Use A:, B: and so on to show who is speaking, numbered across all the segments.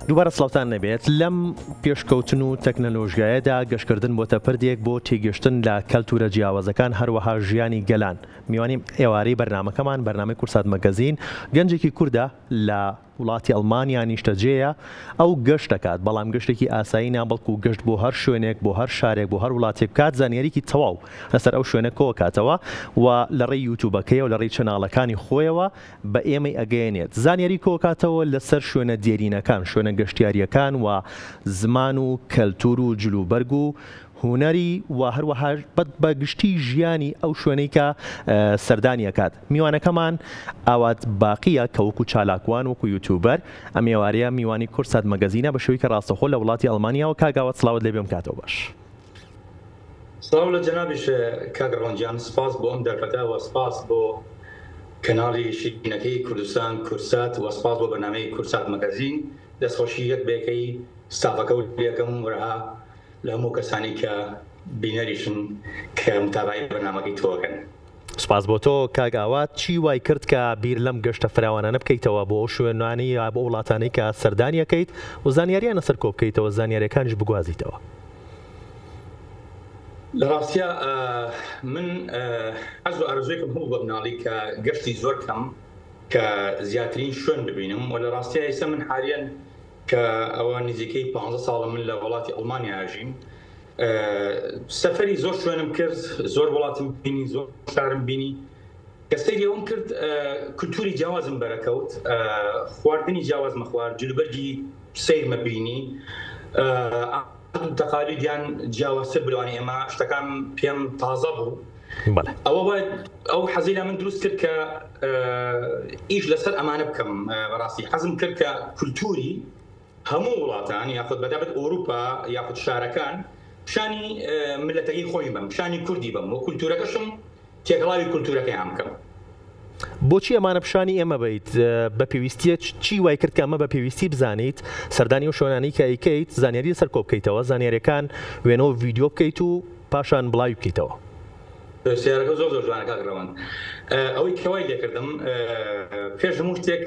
A: دووبارە سڵاوتان نەبێت لەم پێشکەوتن و تەکنەلۆژیایەدا گەشتکردن بۆتە پردێک بۆ تێگەشتن لە کەلتورە جیاوازەکان هەروەها ژیانی گەلان میوانی ئێوارەی بەرنامەکەمان بەرنامەی کوردسات مەگەزین گەنجێکی کوردە لە وڵاتی ئەڵمانیا نیشتەجێیە، ئەو گەشت دەکات، بەڵام گەشتێکی ئاسایی نا، بەڵکو گەشت بۆ هەر شوێنێک، بۆ هەر شارێک، بۆ هەر وڵاتێک بکات، زانیاریی تەواو لەسەر ئەو شوێنە کۆکاتەوە و لە ڕێی یوتوبەکەیەوە، لە ڕێی چەناڵەکانی خۆیەوە بە ئێمەی ئەگەیەنێت. زانیاری کۆکاتەوە لەسەر شوێنە دێرینەکان، شوێنە گەشتیارییەکان و زمان و کەلتور و جلوبەرگ و هونەری و هەروەها بە گشتی ژیانی ئەو شوێنەی کە سەردانی ئەکات. میوانەکەمان ئاوات باقیە کە وەکو چالاکوان وەکو یوتیوبەر ئەم ئێوارەیە میوانی کوردسات مەگەزینە بە شێوەیەکی ڕاستەوخۆ لە وڵاتی ئەڵمانیاوە. کاک ئاوات سڵاوت لێبێ ئەم کاتەو باش.
B: سڵاو لە جەنابیش کاک ڕەوەند گیان، سپاس بۆ ئەم دەرفەتە و سپاس بۆ کەناڵی شیرینەکەی کوردستان کوردسات و سپاس بۆ بەرنامەی کوردسات مەگەزین. دەستخۆشی یەک بە یەکەی ستافەکە و لێکەم وەرها لە هەموو کەسانی کە بینەریشن کە متابەعەی بەرنامەکەی تۆ ئەکەن.
A: سوپاس بۆ تۆ کاک ئاوات، چی وای کرد کە بیر لەم گەشتە فراوانانە بکەیتەوە بۆ ئەو شوێنانەی یا بۆ وڵاتانەی کە سەردانی ئەکەیت و زانیاریان لەسەر کۆ بکەیتەوە زانیاریەکانیش بگوازیتەوە؟
B: لە ڕاستیا من حەز و ئارەزووێکم هەبوو بە مناڵی کە گەشتی زۆر کەم کە زیاترین شوێن ببینم و لە ڕاستیا ئیستا من حالیەن کە ئەوە نزیکەی 15 ساڵە من لە وڵاتی ئەڵمانیا ئەژیم سەفەری زۆر شوێنم کرد زۆر وڵاتم بینی زۆر شارم بینی کە سەیری ئەوم کرد کولتوری جیاوازم بەرەکەوت خواردنی جیاوازمە خوارد جلوبەرگی سەیرمە بینی تەقالیدیان جیاوازتر بلوانی ئێمە شتەکان پێم تازە بوو ئەوە ئەو حەزی لە من دروست کرد کە ئیش لەسەر ئەمانە بکەم بەڕاستی حەزم کرد کە کولتوری هەموو وڵاتان یاخود بەتابەت ئەوروپا یاخود شارەکان پیشانی ملەتەکەی خۆی بم پیشانی کوردی بم و کولتورەکەشم تێکەڵاوی کولتورەکەیان بکەم.
A: بۆچی ئەمانە پیشانی ئێمە بەیت؟ بە پێویستیە چی وای کرد کە ئەمە بە پێویستی بزانیت سەردانی ئەو شوێنانەی کە ئەیکەیت زانیاری لەسەر کۆ بکەیتەوە زانیاریەکان وێنە و ڤیدیۆ بکەیت و پاشان بڵاوی بکەیتەوە؟
B: پرسیارەکە زۆر زۆر جوانە کاک ڕەوەند. ئەوەی کە وای لێکردم پێش هەموو شتێک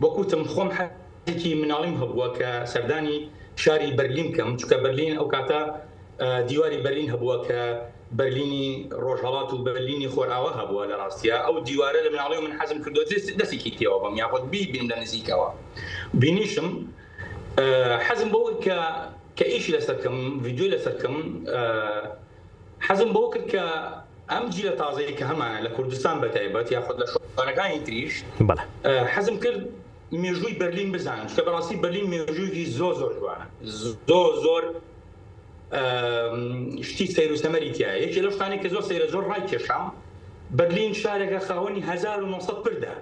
B: وەک وتم خۆم حەزێکی مناڵیم هەبووە کە سەردانی شاری بەرلین بکەم چونکە بەرلین ئەو کاتە دیواری بەرلین هەبووە کە بەرلینی ڕۆژهەڵات و بەرلینی خۆرئاوا هەبووە لە ڕاستیا ئەو دیوارە لە مناڵیەوە من حەزم کردووە دەستێکی تێوە بەم یاخود بیبینم لە نزیکەوە بینیشم حەزم بەوە کە کە ئیشی لەسەر کەم ڤیدیۆی لەسەر کەم حەزم بەوە کرد کە ئەم جیلە تازەیە کە هەمانە لە کوردستان بەتایبەت یاخود لە شوێنەکانی تریش حەزم کرد مێژووی بەرلین بزانم چونکە بەڕاستی بەرلین مێژوویەکی زۆر زۆر جوانە زۆر زۆر شتی سەیر و سەمەری تایە یەکێ لەو شتانەی کە زۆر سەیرە زۆر ڕای کێشام بەرلین شارێکە خاوەنی 1900 پردە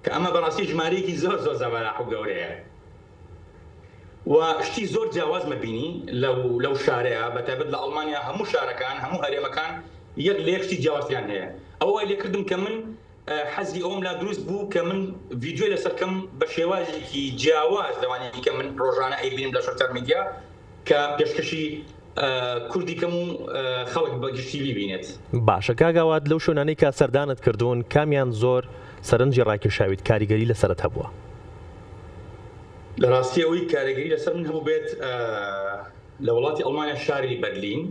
B: کە ئەمە بەڕاستی ژمارەیەکی زۆر زۆر زەبەلاح و گەورەیە و شتی زۆر جیاوازمە بینی لەو لەو شارەیە بە تایبەت لە ئەڵمانیا هەموو شارەکان هەموو هەرێمەکان یەک لە یەک شتی جیاوازتریان هەیە ئەوە وای لێکردم کە من حەزی ئەوەم لا دروست بوو کە من ڤیدیۆی لەسەر کەم بە شێوازێکی جیاواز لەوانەیە کە من ڕۆژانە ئەیبینم لە سۆشیال میدیا کە پێشکەشی کوردی کەم و خەڵک بە گشتی بیبینێت.
A: باشە کاک ئاوات لەو شوێنانەی کە سەردانت کردوون کامیان زۆر سەرنجی ڕاکێشاویت کاریگەری لەسەرت هەبووە؟
B: لە ڕاستی ئەوەی کاریگەری لەسەر من هەبووبێت لە وڵاتی ئەڵمانیا شاری بەرلین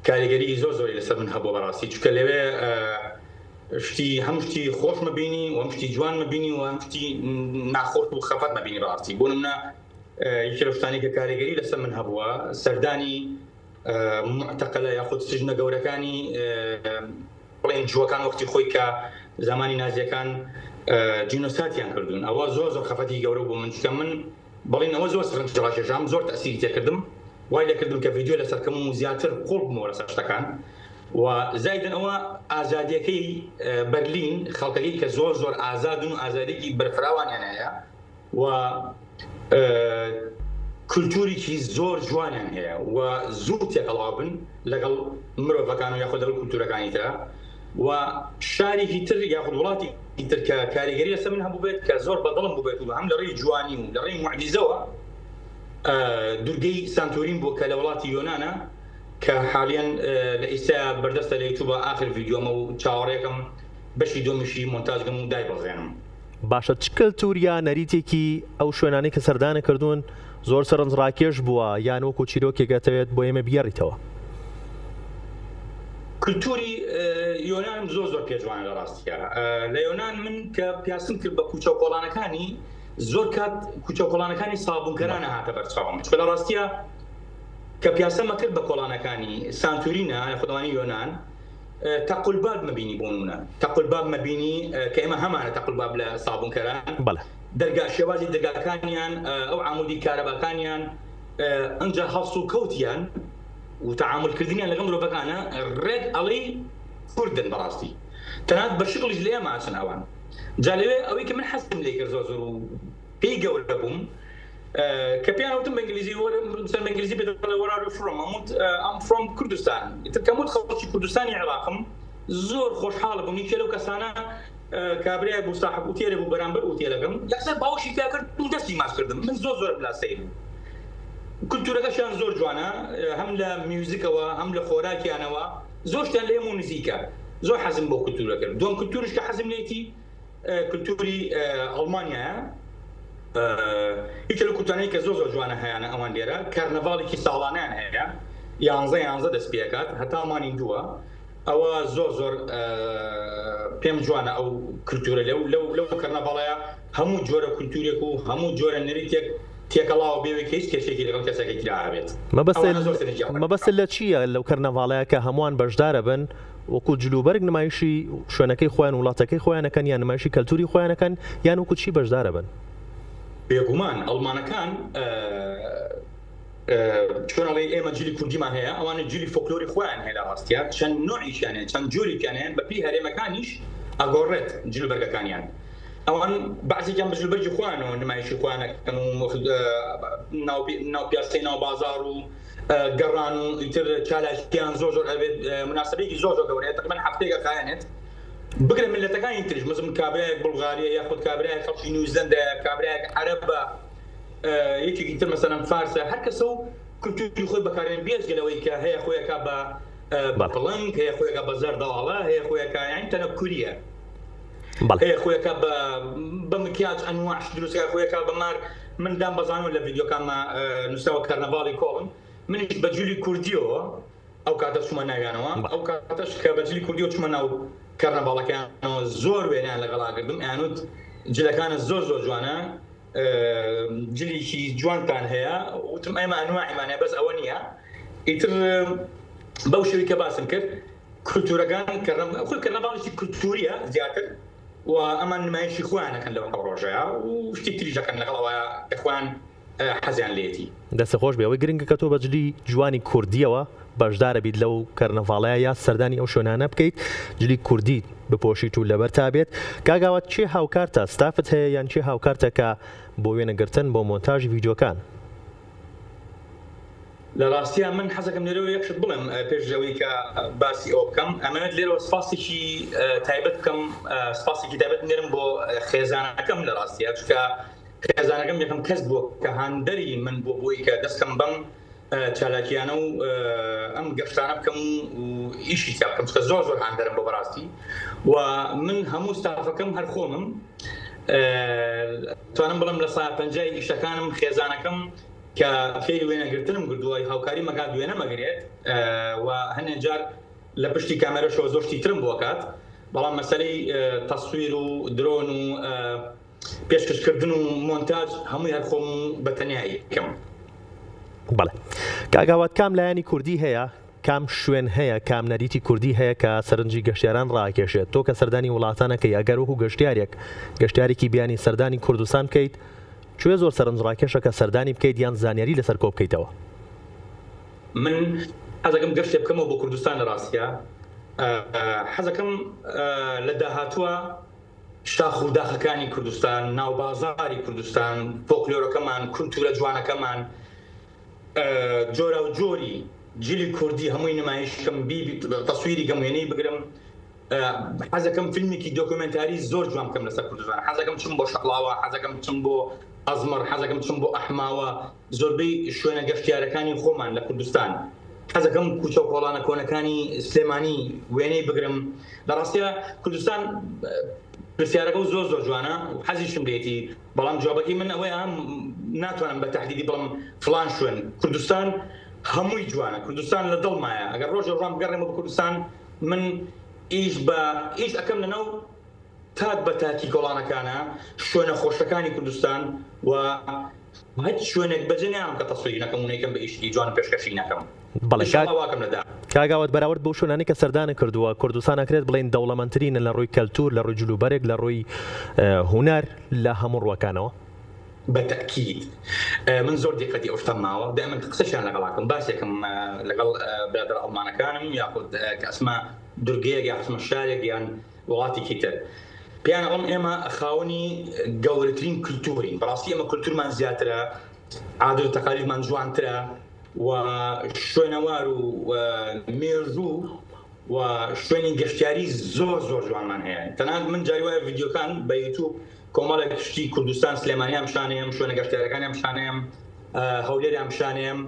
B: کاریگەری زۆر زۆری لەسەر من هەبووە بەڕاستی چونکە لەوێ شتی هەم شتی خۆشمە بینی و هەم شتی جوانمە بینی و هەم شتی ناخۆش و خەفەتمە بینی بەڕاستی بۆ نمونە یەکێ لەو شتانەی کە کاریگەری لەسەر من هەبووە سەردانی معتەقەلە یاخود سجنە گەورەکانی بڵێن جووەکان وەختی خۆی کە زمانی نازیەکان جینۆساتیان کردوون ئەوە زۆر زۆر خەفەتی گەورە بوو من چونکە من بەڵین ئەوە زۆر سەرنج ڕاکێشام زۆر تەسیری تێکردم وای لێکردم کە ڤیدیۆ لەسەر کەم و زیاتر قوڵ بمەوە لەسەر شتەکان و زایدن ئەوە ئازادیەکەی بەرلین خەڵکەکەی کە زۆر زۆر ئازادن و ئازادێکی بەرفراوانیان هەیە و کولتوریکی زۆر جوانیان هەیە و زوو تێکەڵاو بن لەگەڵ مرۆڤەکان و یاخود لەگەڵ کولتورەکانی ترا و شارێکی تر یاخود وڵاتی تر کە کاریگەری لەسەر من هەبوو بێت کە زۆر بەدڵم بوو بێت و هەم لە ڕێی جوانی و لە ڕێی موعجیزەوە دوورگەی سانتۆرین بوو کە لە وڵاتی یۆنانە کە حالیان لە ئیستا بەردەستە لە یوتوبە ئاخر ڤیدیۆمە و چاوەڕێکم بەشی دووەمیشی مۆنتاژکەم و دایبەزێنم.
A: باشە چ کەلتور یا نەریتێکی ئەو شوێنانەی کە سەردانت کردوون زۆر سەرنجڕاکێش بووە یان وەکو چیرۆکێک ئەتەوێت بۆ ئێمە بگێڕیتەوە؟
B: کلتوری یۆنانم زۆر زۆر پێ جوانە لە ڕاستیا. لە یۆنان من کە پیاسم کرد بە کوچە و کۆڵانەکانی زۆر کات کوچە و کۆڵانەکانی سابونکەرانە هاتە بەرچاوم چونکە لە ڕاستیا کە پیاسەمە کرد بە کۆڵانەکانی سانتورینا یاخود ئەوانەی یۆنان تەقولباب مەبینی بۆ نمونە تەقولباب مەبینی کە ئێمە هەمانە تەقولباب لە سابونکەران
A: بەڵێ.
B: دەرگا شێوازی دەرگاکانیان ئەو عامودی کارەباکانیان ئەنجا هەڵسوکەوتیان و تەعامول کردنیان لەگەڵ مرۆڤەکانە ڕێک ئەڵێی کوردن بەڕاستی تەنانەت بە شکڵیش لە ئێمە ئەچن ئەوان جا لەوێ ئەوەی کە من حەزم لێ کرد زۆر زۆر و پێی گەورە بووم کە پێیان وتم بە ئینگلیزی سەر بە ئینگلیزی پێ دەڵێ where are you from ئەموت I'm from کوردستان ئیتر کە وت خەڵکی کوردستانی عێراقم زۆر خۆشحاڵ بووم یەکێ لەو کەسانە کابرایەک بوو ساحب ئوتێلێ بوو بەرامبەر ئوتێلەکەم یەکسەر باوەشی پیا کرد و دەستی ماچ کردم من زۆر زۆرم لا سەیر بوو کولتورەکەشیان زۆر جوانە هەم لە میوزیکەوە هەم لە خۆراکیانەوە زۆر شتیان لە ئێمە نزیکە زۆر حەزم بۆ کولتورە کرد دوم کولتورش کە حەزم لێتی کولتوری ئەڵمانیایە یەکێ لە کولتانەی کە زۆر زۆر جوانە هەیانە ئەوان لێرە کەرنەڤاڵێکی ساڵانیان هەیە یانزە یانزە دەست پێکات هەتا مانی دووە ئەوە زۆر زۆر پێم جوانە ئەو کولتورە لەو لەو لەو کەرنەڤاڵەیە هەموو جۆرە کولتورێک و هەموو جۆرە نەریتێک تێکەڵاوە بێوێ کە هیچ کێشێکی لەگەڵ کەسێکی ترا هەبێت.
A: مەبەستت لە چییە لەو کەرنەڤاڵەیە کە هەمووان بەشدارەبن وەکو جلوبەرگ نمایشی شوێنەکەی خۆیان وڵاتەکەی خۆیان ئەکەن یان نمایشی کەلتوری خۆیان ئەکەن یان وەکو چی بەشدارەبن؟
B: بێگومان ئەڵمانەکان چۆن ئەڵێی ئێمە جلی کوردیمان هەیە ئەوانە جلی فۆکلۆری خۆیان هەیە لە ڕاستیا چەند نوعیشیان هەیە چەند جۆرێکیان هەیە بەپێی هەرێمەکانیش ئەگۆڕێت جلوبەرگەکانیان ئەوان بەعزێکیان بە جلوبەرگی خۆیانەوە نمایشی خۆیان ئەکەن و ناو پیاسەی ناو بازاڕ و گەڕان و ئیتر چالاکیان زۆر زۆر ئەبێت مناسبەیەکی زۆر زۆر گەورەیە تقریبا هەفتەیەک ئەخایەنێت بگرە ملەتەکانی تریش مەسەلەن کابرایەک بوڵغاریە یاخود کابرایەک خەڵکی نیوزلەندایە کابرایەک عەرەبە یەکێکی تر مەسەلەن فارسە هەر کەسە و کولتوری خۆی بەکارێن بێجگە لەوەی کە هەیە خۆیەکە بە بەڵنگ هەیە خۆیەکە بە زەردەواڵە هەیە خۆیەکە یان تەنەکوریە هەیە خۆیەکە بە بە مکیاج ئەنواع دروستکە خۆیەکە بە مار من دام بەزانەوە لە ڤیدیۆکانما نووسراوە کەرنەڤاڵی کۆڵن منیش بە جلی کوردیەوە ئەو کاتە چوومە ناویانەوە ئەو کاتەش کە بە جلی کوردیەوە چوومە ناو کەرنەڤاڵەکەیانەوە زۆر وێنەیان لەگەڵا کردم ئەیانوت جلەکانە زۆر زۆر جوانە جلیکی جوانتان هەیە وتم ئێمە ئەنواعیمان هەیە بەس ئەوە نییە ئیتر بەو شێوەی کە باسم کرد کولتورەکان خۆی کەرنەڤاڵێکی کولتوریە زیاتر و ئەمان نمایشی خۆیان ئەکەن لەو ڕۆژەیە و شتی تریش ئەکەن لەگەڵ ئەوە کە خۆیان حەزیان لێیەتی.
A: دەستت خۆش بێ ئەوەی گرنگە کە تۆ بە جلی جوانی کوردیەوە بەشدارە بیت لەو کەرنەڤاڵەیە یا سەردانی ئەو شوێنانە بکەیت جلی کوردیت بپۆشیت و لەبەرتا بێت کاک ئاوات کێ هاوکارتە ستافت هەیە یان کێ هاوکارتە کە بۆ وێنەگرتن بۆ مۆنتاژی ڤیدیۆکان؟
B: لە ڕاستیا من حەزەکەم لێرەوە یەک شت بڵێم پێش لەوەی کە باسی ئەوە بکەم ئەمەوێت لێرەوە سپاسێکی تایبەت بکەم سپاسێکی تایبەت نێرم بۆ خێزانەکەم لە ڕاستیا چونکە خێزانەکەم یەکەم کەس بووە کە هاندەری من بووە بۆی کە دەستکەم بەم چالاکیانە و ئەم گەشتانە بکەم و ئیشی تیا بکەم چونکە زۆر زۆر هاندەرم بۆ بەڕاستی و من هەموو ستافەکەم هەر خۆمم توانم بڵم لە سا پەنجای ئیشەکانم خێزانەکەم کە فێری وێنەگرتنم کردووە هاوکاری مەکات وێنە مەگرێت و هەنێ جار لە پشتی کامێرەشەوە زۆر شتی ترم بۆ کات بەڵام مەسەلەی تەسویر و درۆن و پێشکەشکردن و مۆنتاج هەمووی هەر خۆم و بە تەنیایی کەم.
A: بەڵێ کاک ئاوات کام لایەنی کوردی هەیە کام شوێن هەیە کام نەریتی کوردی هەیە کە سەرنجی گەشتیاران ڕاکێشێت تۆ کە سەردانی وڵاتانەکەی ئەگەر وەکو گەشتیارێک گەشتیارێکی بیانی سەردانی کوردستان بکەیت کوێ زۆر سەرنجڕاکێشە کە سەردانی بکەیت یان زانیاری لەسەر کۆ بکەیتەوە؟
B: من حەزەکەم گەشتێ بکەمەوە بۆ کوردستان لە ڕاستیا حەزەکەم لە داهاتووە شاخ و داخەکانی کوردستان، ناوبازاری کوردستان، فۆکلۆرەکەمان، کولتوورە جوانەکەمان، جۆراوجۆری جلی کوردی هەمووی نمایش کەم، تەسویری کەم، وێنەی بگرم. حەزەکەم فیلمێکی دۆکۆمێنتاری زۆر جوان بکەم لەسەر کوردستان. حەزەکەم چم بۆ شەقڵاوە، حەزەکەم چم بۆ ئەزمەڕ، حەزەکەم چم بۆ ئەحماوە، زۆربەی شوێنە گەشتیارەکانی خۆمان لە کوردستان. حەزەکەم کوچە و کۆڵانە کۆنەکانی سلێمانی وێنەی بگرم. لە ڕاستیا کوردستان پرسیارەکەو زۆر زۆر جوانە و حەزیشم لێتی بەڵام جوابەکەی من ئەوەیە ناتوانم بە تەحدیدی بڵێم فڵان شوێن کوردستان هەمووی جوانە کوردستان لە دڵمایە ئەگەر ڕۆژێ ڕۆم بگەڕێمەوە بۆ کوردستان من ئیش بە ئیش ئەکەم لەناو تاک بە تاکی کۆڵانەکانە شوێنە خۆشەکانی کوردستان و هیچ شوێنێک بەجێ ناڵم کە تەسویری نەکەم و نەیکەم بە ئیشێکی جوان و پێشکەشی نەکەم.
A: بەڵێ کاک
B: ئینشاڵڵا واکەم لە داهاتوو.
A: کاک ئاوات بەراورد بەو شوێنانەی کە سەردانت کردووە کوردستان ئەکرێت بڵێین دەوڵەمەندترینە لە ڕووی کەلتوور لە ڕووی جلوبەرگ لە ڕووی هونەر لە هەموو ڕووەکانەوە؟
B: بە تەئکید من زۆر دیقەتی ئەو شتەم ماوە دائیمەن قسەشیان لەگەڵاکەم باسێکم لەگەڵ برادەرە ئەڵمانەکانم یاخود کە ئەچمە دورگەیەک یان ئەچمە شارێک یان وڵاتێکی تر پێیان ئەڵێم ئێمە خاوەنی گەورەترین کلتورین بەڕاستی ئێمە کلتورمان زیاترە عادەت و تەقالیدمان جوانترە و شوێنەوار و مێژوو و شوێنی گەشتیاری زۆر زۆر جوانمان هەیە تەنانەت من جاری وایە ڤیدیۆکان بە یوتیوب کۆمەڵێک شتی کوردستان سلێمانیان پیشانەیەم شوێنە گەشتیارەکانیان پیشانەیەم هەولێریان پیشانەیەم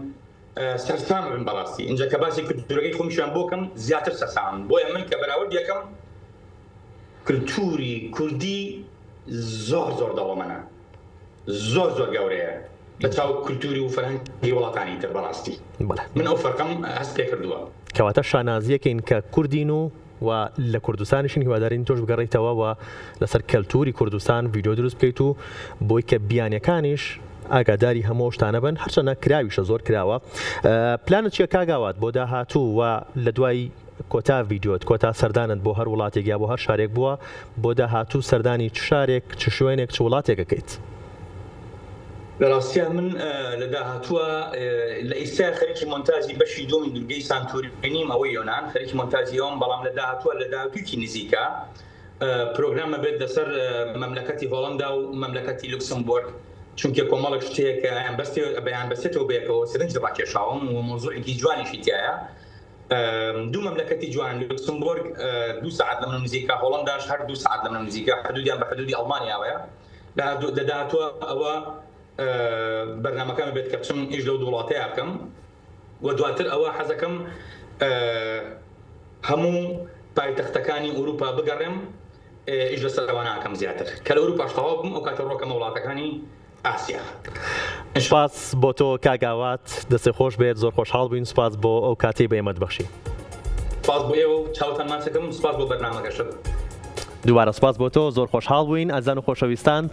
B: سەرسام بم بەڕاستی ئینجا کە باسی کلتورەکەی خۆمیشیان بۆ کەم زیاتر سەرسامم بۆیە من کە بەراورد یەکەم کلتوری کوردی زۆر زۆر دەوڵەمەنە زۆر زۆر گەورەیە لە چاو کلتوری و فەرهەنگی وڵاتانی تر بەڕاستی من ئەو فەرقەم هەست پێ کردووە.
A: کەواتە شانازیەکەین کە کوردین و و لە کوردستانیشین هیوادارین تۆش بگەڕێیتەوە و لەسەر کەلتوری کوردستان ڤیدیۆ دروست بکەیت و بۆی کە بیانیەکانیش ئاگاداری هەموو ئەو شتانە بن هەرچەنە کراویشە زۆر کراوە پلانت چیە کاک ئاوات بۆ داهاتوو و لە دوای کۆتا ڤیدیۆت کۆتا سەردانت بۆ هەر وڵاتێک یا بۆ هەر شارێک بووە بۆ داهاتوو سەردانی چ شارێک چ شوێنێک چ وڵاتێک ئەکەیت؟
B: لە ڕاستیا من لە داهاتووە لە ئیستا خەریکی مۆنتاجی بەشی دووەمی دورگەی سانتورینیم ئەوەی یۆنان خەریکی مۆنتاجی ئەوم بەڵام لە داهاتووە لە داهاتوویکی نزیکە پرۆگرامە بێت لەسەر مەملەکەتی هۆڵندا و مەملەکەتی لوکسمبۆرگ چونکە کۆمەڵێک شت هەیە کە ئەیان بەستێ بەیان بەستێتەوە بەیەکەوە سەرنجی ڕاکێشاوم و مەوزوعێکی جوانیشی تیایە دوو مەملەکەتی جوان لوکسمبۆرگ دوو سەعات لە من نزیکە هۆڵنداش هەر دوو سەعات لە من نزیکە حدودیان بە حدودی ئەڵمانیاوەیە لە داهاتووە ئەوە بەرنامەکەم بێت کە بچم ئیش لەو دوو وڵاتەیا بکەم و دواتر ئەوە حەزەکەم هەموو پایتەختەکانی ئوروپا بگەڕێم ئیش لەسەر ئەوانە ئەکەم زیاتر کە لە ئوروپاش تەواو بووم ئەو کاتە ڕۆکەمە وڵاتەکانی ئاسیا.
A: سوپاس بۆ تۆ کاک ئاوات دەستت خۆش بێت زۆر خۆشحاڵ بووین سوپاس بۆ ئەو کاتەی بە ئێمەت بەخشی.
B: سوپاس بۆ ئێوە و چاوتان ماچەکەم سوپاس بۆ بەرنامەکەشت.
A: دووبارە سوپاس بۆ تۆ زۆر خۆشحاڵ بووین ئازیزان و خۆشەویستان.